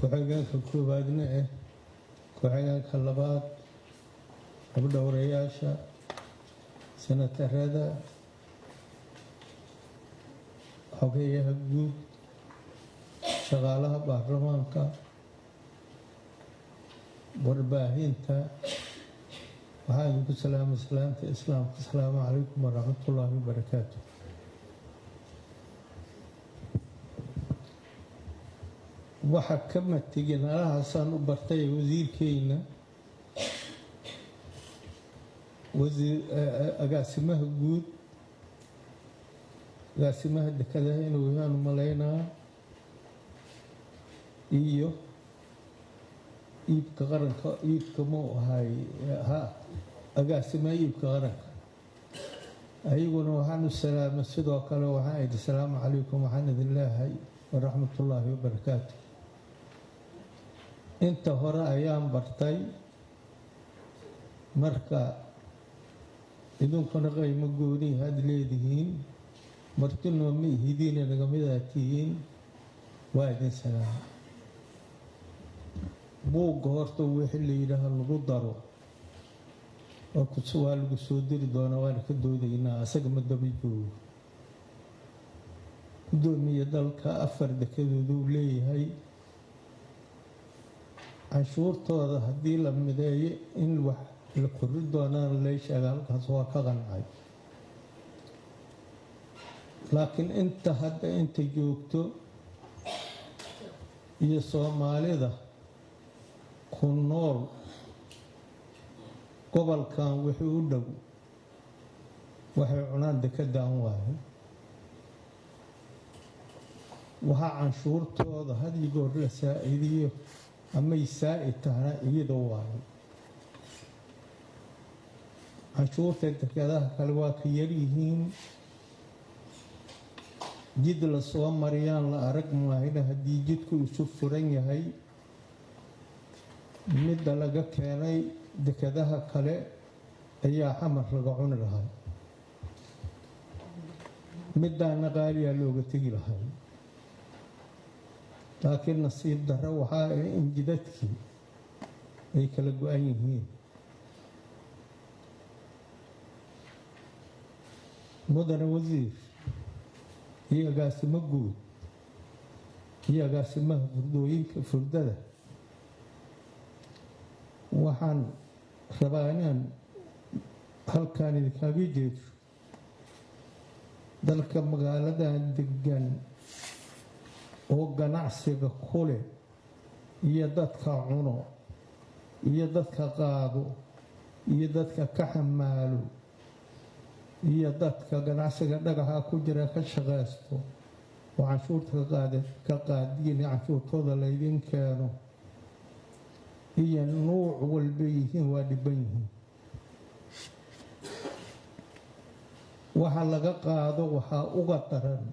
Ku-xigeenka koowaadna ah, ku-xigeenka labaad, habdhowrayaasha, senatarada, xogeyaha guud, shaqaalaha baarlamaanka, warbaahinta, waxaan idinku salaamay salaamta islaamka. Asalaamu calaykum waraxmatullaahi wabarakaatu. Waxa ka mategin alahaasaan u bartay wasiirkeyna, wasiir agaasimaha guud, agaasimaha dekadaha inuu yahaan malaynaa, iyo iibka qaranka. Iibka mau ahay ha, agaasimaha iibka qaranka. Ayaguna waxaan u salaamay sidoo kale, waxaan idhi asalaamu calaykum, waxaan idin leeyahay waraxmatullaahi wabarakaatu. Inta hore ayaan bartay, marka idinkuna qaymo goonihi aad leedihiin, martinoo ma ihidiina nagamidaa tihiin. Waa idin salaama. Buugga horta wixii la yidhaaha lagu daro waa lagu soo diri doonaa, waana ka doodaynaa. Asaga ma daba joogo. Gudoomiye, dalka 4 dekadood uu leeyahay. Canshuurtooda haddii la mideeyo in wax la kori doonaan lay sheega, halkaas waa ka qancay. Laakiin inta hadda inta joogto iyo Soomaalida ku nool gobolkan wixii u dhow waxay cunaan dekedaan waayo. Waxaa canshuurtooda had iyo goor la saa-idiyo amay saa-id tahna iyada waayo. Canshuurta dekadaha kale waa ka yaryihiin. Jid la soo mariyaan la arag maahina, haddii jidku isu furan yahay, midda laga keenay dekadaha kale ayaa Xamar laga cuni lahay, midaana qaaliyaa looga tegi lahay. Laakiin nasiib darro waxaa ah in jidadkii ay kala go-an yihiin. Mudane wasiir iyo agaasimo guud iyo agaasimaha furdooyinka furdada, waxaan rabaa inaan halkaan idinkaaga jeedo. Dalka magaaladan degan oo ganacsiga ku leh iyo dadka cuno iyo dadka qaado iyo dadka ka xamaalo iyo dadka ganacsiga dhagaxa ku jira ka shaqaysto oo canshuurta ka qaadiin, canshuurtooda laydin keeno iyo nuuc walba yihiin, waa dhiban yihiin. Waxa laga qaado waxaa uga daran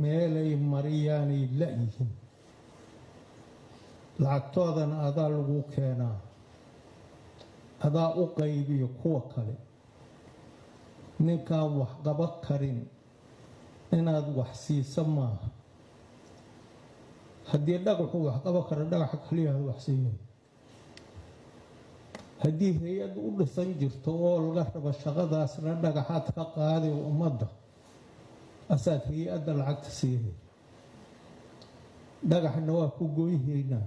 meelay mariyaanay la-yihiin. Lacagtoodana adaa lagu keenaa, adaa u qaybiyo kuwa kale. Ninkaan wax qaba karin inaad wax siisa maaha. Haddii dhagaxu wax qaba karo, dhagaxa kaliyaad wax siiya. Haddii hay-ad u dhisan jirto oo laga rabo shaqadaasna, dhagaxaad ka qaaday ummadda asaad hay-adda lacagta siihay. Dhagaxna waa ku goyhaynaa,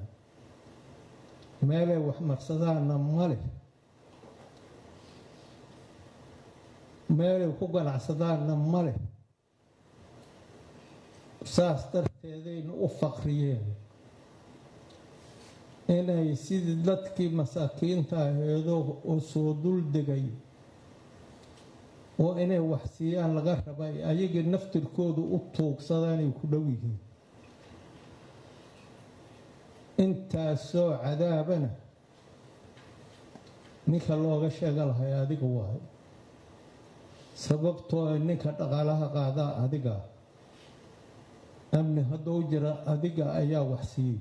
meelay wax marsadaanna ma leh, meelay ku ganacsadaanna ma leh. Saas darteedayna u faqriyeen inay sidii dadkii masaakiinta aheedo oo soo dul degay oo inay wax siiyaan laga rabay, ayagii naftirkoodu u tuugsadaan ay ku dhow yihiin. Intaasoo cadaabana ninka looga sheega lahay adiga waay, sababtoo ninka dhaqaalaha qaadaa adiga. Amni hadduu jira adiga ayaa wax siiyey,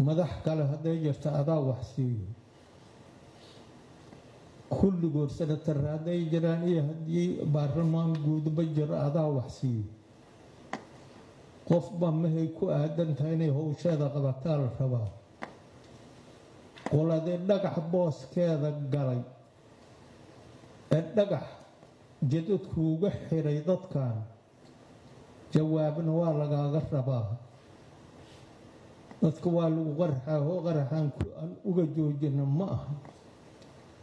madax kale hadday jirta adaa wax siiyo. Kulligood senatar hadday jiraan iyo haddii baarlamaan guudba jiro adaa wax siiyo. Qofba mahay ku aadan tahay inay howsheeda qabataa la rabaa. Qoladii dhagax booskeeda galay ee dhagax jadadkuuga xiray dadkan, jawaabna waa lagaaga rabaa. Dadka waa lagu qaraxaa, hoo qaraxaan aan uga joojina ma aha.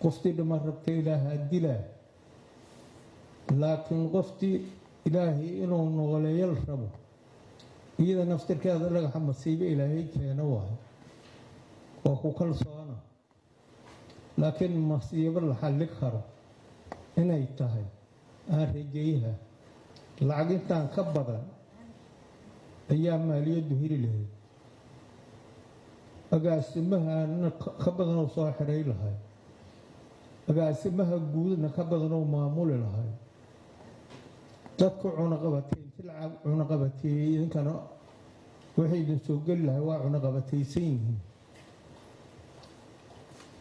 Qoftii dhima rabta Ilaahaa dilaa, laakiin qoftii Ilaahay inuu nooleeyal rabo, iyada naftirkeeda dhagaxa masiibo Ilaahay keena waayo, waa ku kalsoona, laakiin masiibo la xalli karo inay tahay aan rajayaha. Lacag intaan ka badan ayaa maaliyaddu heli lahayd, agaasimahana ka badanoo soo xiray lahay, agaasimaha guudna ka badanoo maamuli lahay. Dadku cunaqabatay, inti la cunaqabateeyey, idinkana waxay idin soo geli lahay waa cunaqabataysan yihiin.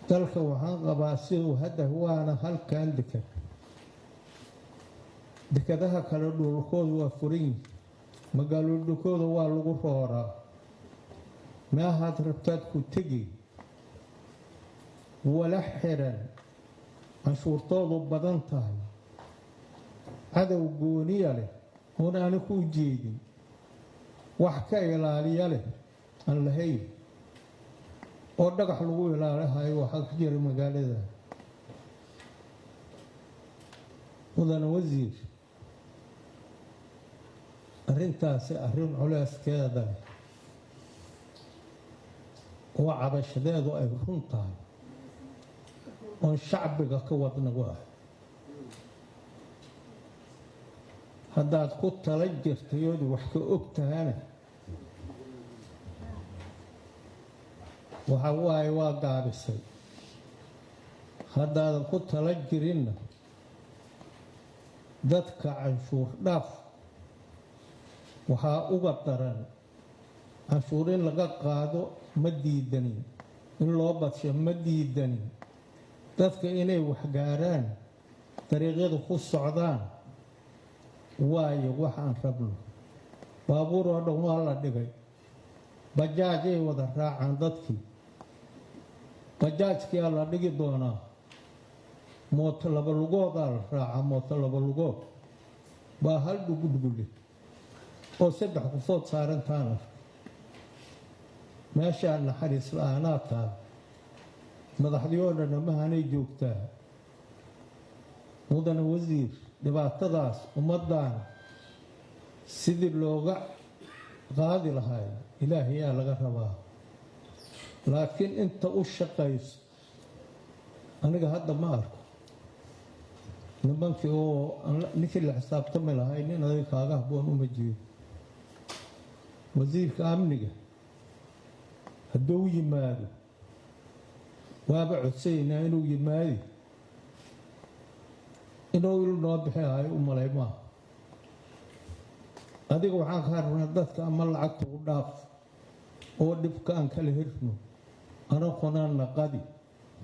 Dalka waxaan qabaa siduu hadda waana halkan dekad, dekadaha kale dhulkoodu waa furan yihin, magaalo dhulkooda waa lagu rooraa, meahaad rabtaad ku tegi, wala xiran, canshuurtoodu badan tahay, cadow gooniya leh oon aani ku jeedin, wax ka ilaaliya leh aan lahayn, oo dhagax lagu ilaalihayo waxaa ka jira magaalada. Mudane wasiir, arrintaasi arrin culeyskeeda leh oo cabashadeedu ay run tahay oon shacbiga ka wadna waa. Haddaad ku tala jirtay ood wax ka og tahana, waxa waaye waa gaabisay. Haddaadan ku tala jirinna, dadka canshuur dhaaf waxaa uga daran. Canshuur in laga qaado ma diidanin, in loo badsho ma diidanin, dadka inay waxgaaraan, dariiqyada ku socdaan waayo waxaan rabno. Baabuur oo dhan waa la dhigay, bajaajay wada raacaan dadkii, bajaajkiyaa la dhigi doonaa, mooto laba lugoodaa la raacaa. Mooto laba lugood baa hal dhugudhugule oo 3 qofood saarantaan arka. Meeshaa naxariis la-aanaa taal, madaxdii oo dhan amahanay joogtaa. Mudane wasiir, dhibaatadaas ummaddan sidii looga qaadi lahay Ilaahayaa laga rabaa, laakiin inta u shaqayso aniga hadda ma arko. Nimankii oo ninkii la xisaabtami lahay, nin adiga kaaga habboon uma jeedo. Wasiirka amniga hadduu yimaado, waaba codsaynaa inuu yimaadi, inuu il noo bixi hayo u malay maaha. Adiga waxaan kaa rabnaa dadka ama lacagta u dhaaf oo dhibka aan kala hirno, anakuna naqadi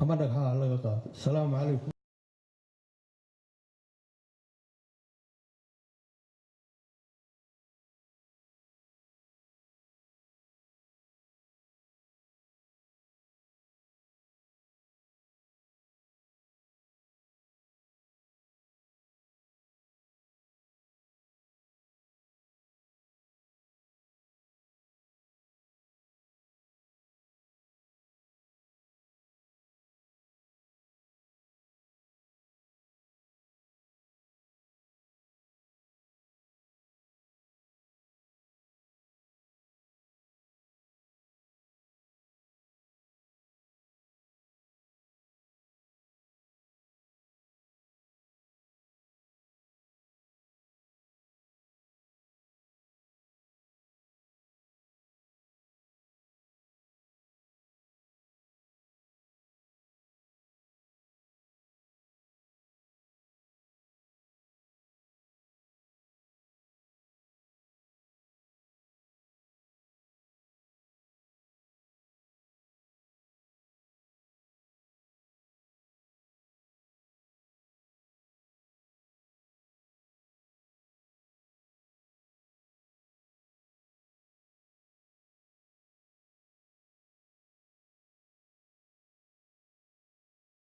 ama dhagxaha laga qaado. Asalaamu calaykum.